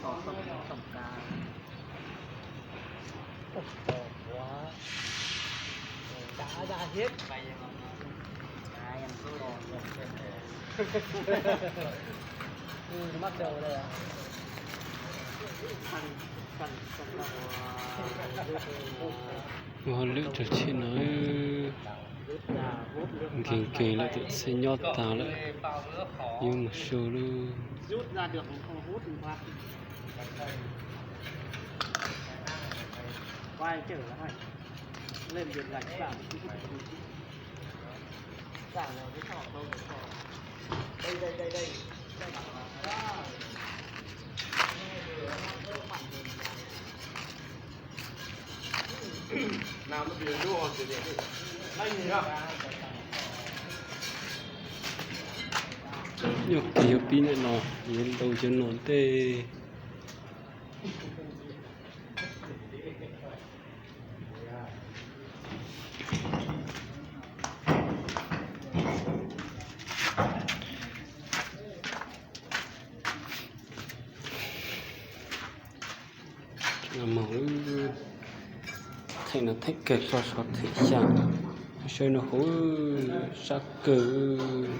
Ua lwm cov tsheb no, nkees nkees lawm, tam sim nyob tas lawm, yuav mus su lawm. Nyob pib, nyob pib ntawm no, yuav ntau cov no ntej. Theem no theem kawg tso, so theem xya, saib no hauv, sab kawg.